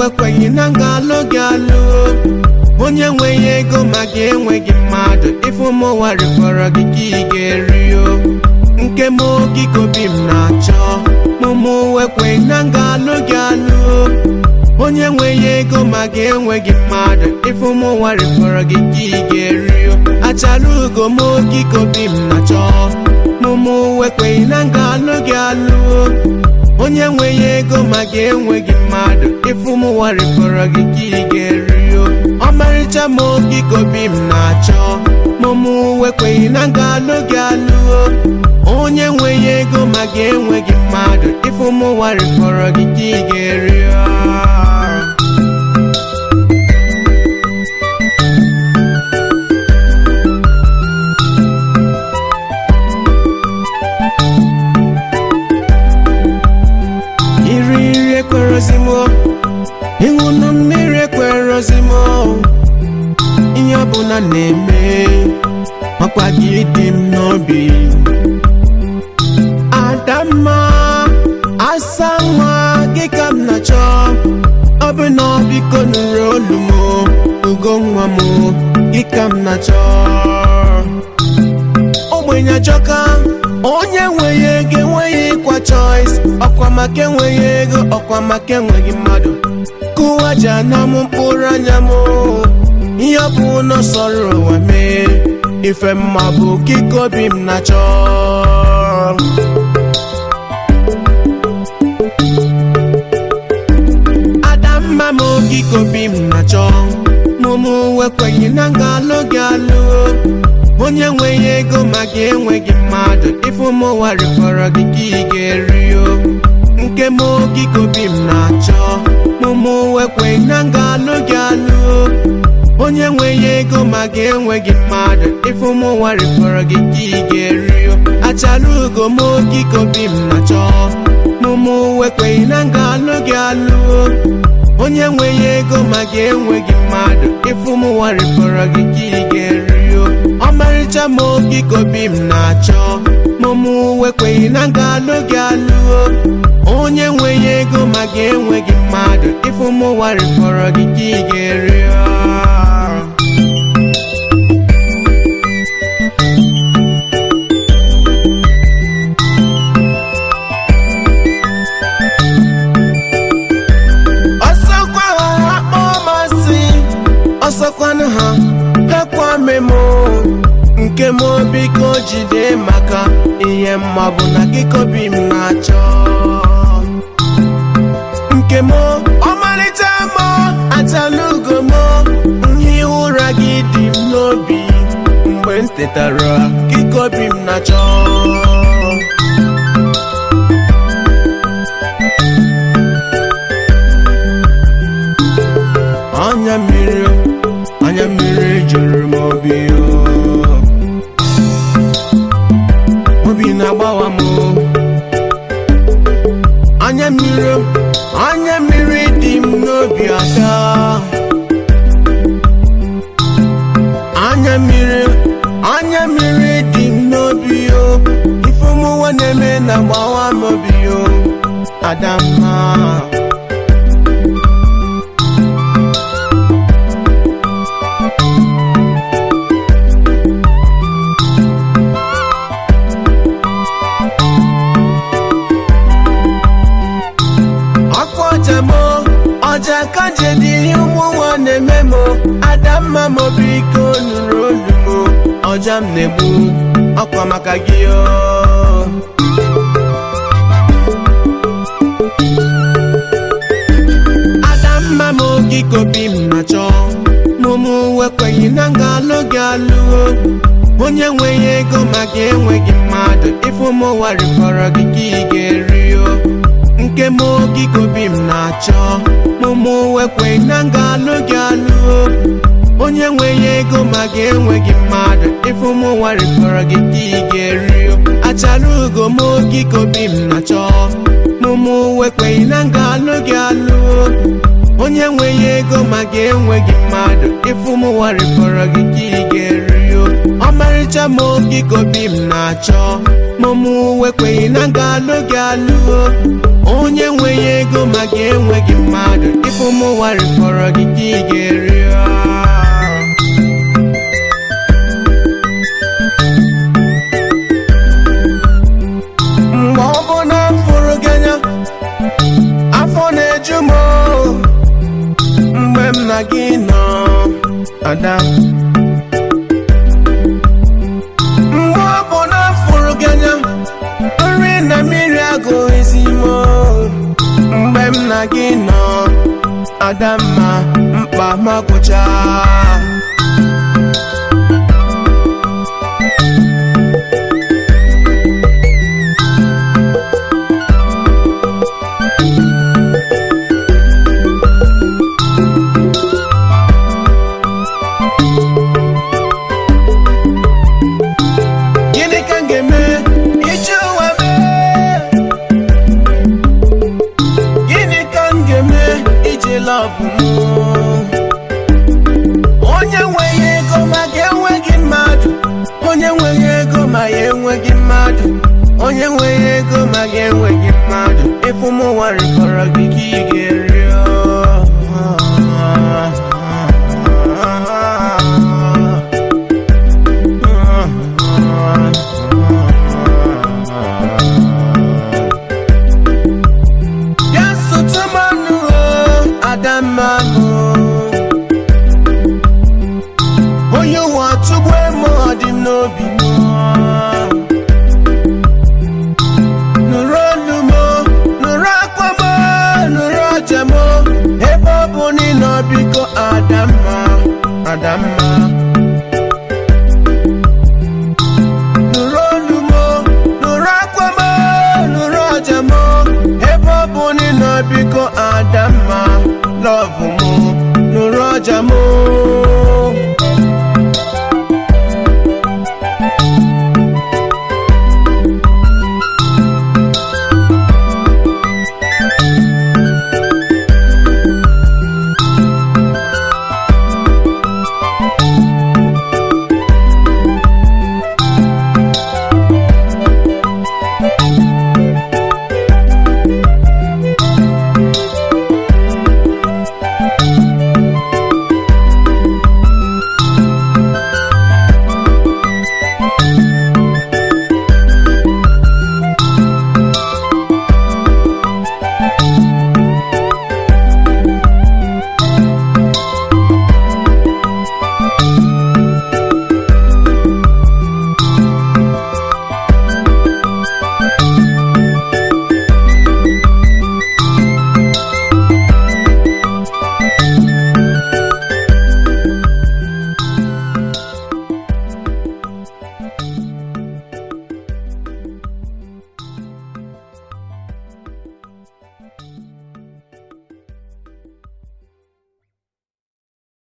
Ekweghị na nga alụ gị alụ. Onye nweghị ego maka enweghị mmadụ, ife ụmụnwa rifọrọ gị ka ị ga-eri o. Nke m gị ka obi m na-achọ. Mụmụ ekweghị na nga alụ gị alụ. Onye nweghị ego maka enweghị mmadụ, ife ụmụnwa rifọrọ gị ka ị ga-eri o. Achara ugo m gị ka obi m na-achọ. Mụmụ ekweghị na nga alụ gị alụ. Onye nweghị ego maka enweghị mmadụ, ife ụmụnwa rifọrọ gị ka ị ga-eri o. Ọmarịcha m gị ka obi m na-achọ. Mụmụ ekweghị na nga alụ gị alụ. Onye nweghị ego maka enweghị mmadụ, ife ụmụnwa rifọrọ gị ka ị ga-eri o. Iri nri ekwerozi m, ịṅụnụ mmiri ekwerozi m, ihe ọbụla na-eme ọkwa gị dị m n'obi. Adamma, asa nwa gị ka m na-achọ, ọ bụ na biko nụrụ olu m, ugo nwa m gị ka m na-achọ. Ogbenye ajọka, onye nweghị ego enweghị ịkwa choice, ọkwa maka enweghị ego, ọkwa maka enweghị mmadụ. Kụwa ji ana m mkpụrụ anya m, ihe ọ bụ na sọrọ ụwa mee, ife mma bụ kike obi m na-achọ. Adamma m kike obi m na-achọ. Mụmụ ekweghị na nga alụ gị alụ. Onye nweghị ego maka enweghị mmadụ, ife ụmụnwa rifọrọ gị ka ị ga-eri o. Nke m gị ka obi m na-achọ. Mụmụ ekweghị na nga alụ gị alụ. Onye nweghị ego maka enweghị mmadụ, ife ụmụnwa rifọrọ gị ka ị ga-eri o. Achara ugo m gị ka obi m na-achọ. Mụmụ ekweghị na nga alụ gị alụ. Onye nweghị ego maka enweghị mmadụ, ife ụmụnwa rifọrọ gị ka ị ga-eri o. Ọmarịcha m gị ka obi m na-achọ. Mụmụ ekweghị na nga alụ gị alụ. Onye nweghị ego maka enweghị mmadụ, ife ụmụnwa rifọrọ gị ka ị ga-eri o. Ọsọkwa ha ha kpọọ m asị, ọsọkwanụ ha ha kwame m, nke m biko jide maka ihe mma bụ na gị ka obi m na-achọ. Nke m ọmarịcha m, achala ugo m, nhihe ụra gị dị m n'obi, mgbe m tetara gị ka obi m na-achọ. Anya mmiri, anya mmiri juru m obi o. Obi na-agbawa m o. Anya mmiri, anya mmiri dị m n'obi aka. Anya mmiri, anya mmiri dị m n'obi o. Ife ụmụnwa na-eme na-agbawa m obi o. Adamma. Ọkwa ọja m, ọja ka jedi ihe ụmụnwa na-eme m. Adamma m biko nụrụ olu m, ọja m na-egbu ọkwa maka gị o. Adamma m gị ka obi m na-achọ. Mụmụ ekweghị na nga alụ gị alụ. Onye nweghị ego maka enweghị mmadụ, ife ụmụnwa rifọrọ gị ka ị ga-eri o. Nke m gị ka obi m na-achọ. Mụmụ ekweghị na nga alụ gị alụ. Onye nweghị ego maka enweghị mmadụ, ife ụmụnwa rifọrọ gị ka ị ga-eri o. Achara ugo m gị ka obi m na-achọ. Mụmụ ekweghị na nga alụ gị alụ. Onye nweghị ego maka enweghị mmadụ, ife ụmụnwa rifọrọ gị ka ị ga-eri o. Ọmarịcha m gị ka obi m na-achọ, ma mụ ekweghị na ga-alụ gị alụo. Onye nweghị ego ma gị enweghị mmadụ, ịfụ m warịfọrọ gị ka ị ga-eri. Mgbe ọ bụ na m fụrụ gị anya, afọ na-eju m o. Mgbe m na gị nọ, ada. Mgbe ọ bụ na m fụrụ gị anya, nri na mmiri agụghịzi m o. Mgbe m na gị nọ, ada mma, mkpa magwụcha. Gịnị ka m ga-eme iji ụwa mee? Gịnị ka m ga-eme iji lọbụ m? Onye nweghị ego ma ga-enweghị mmadụ. Onye nweghị ego ma ya enweghị mmadụ. Onye nweghị ego ma ga-enweghị mmadụ. Ịfụ m warịkọrọ gị ka ị ga-eri. Bịa sụtụ m ọnụ o, Adamma m o. Onye ụwa tụgbuo m, ọ dị m n'obi m. Nụrụ olu m, nụrụ akwa m, nụrụ ọja m. Ebe ọ bụ na ị nọ, biko Adamma, Adamma.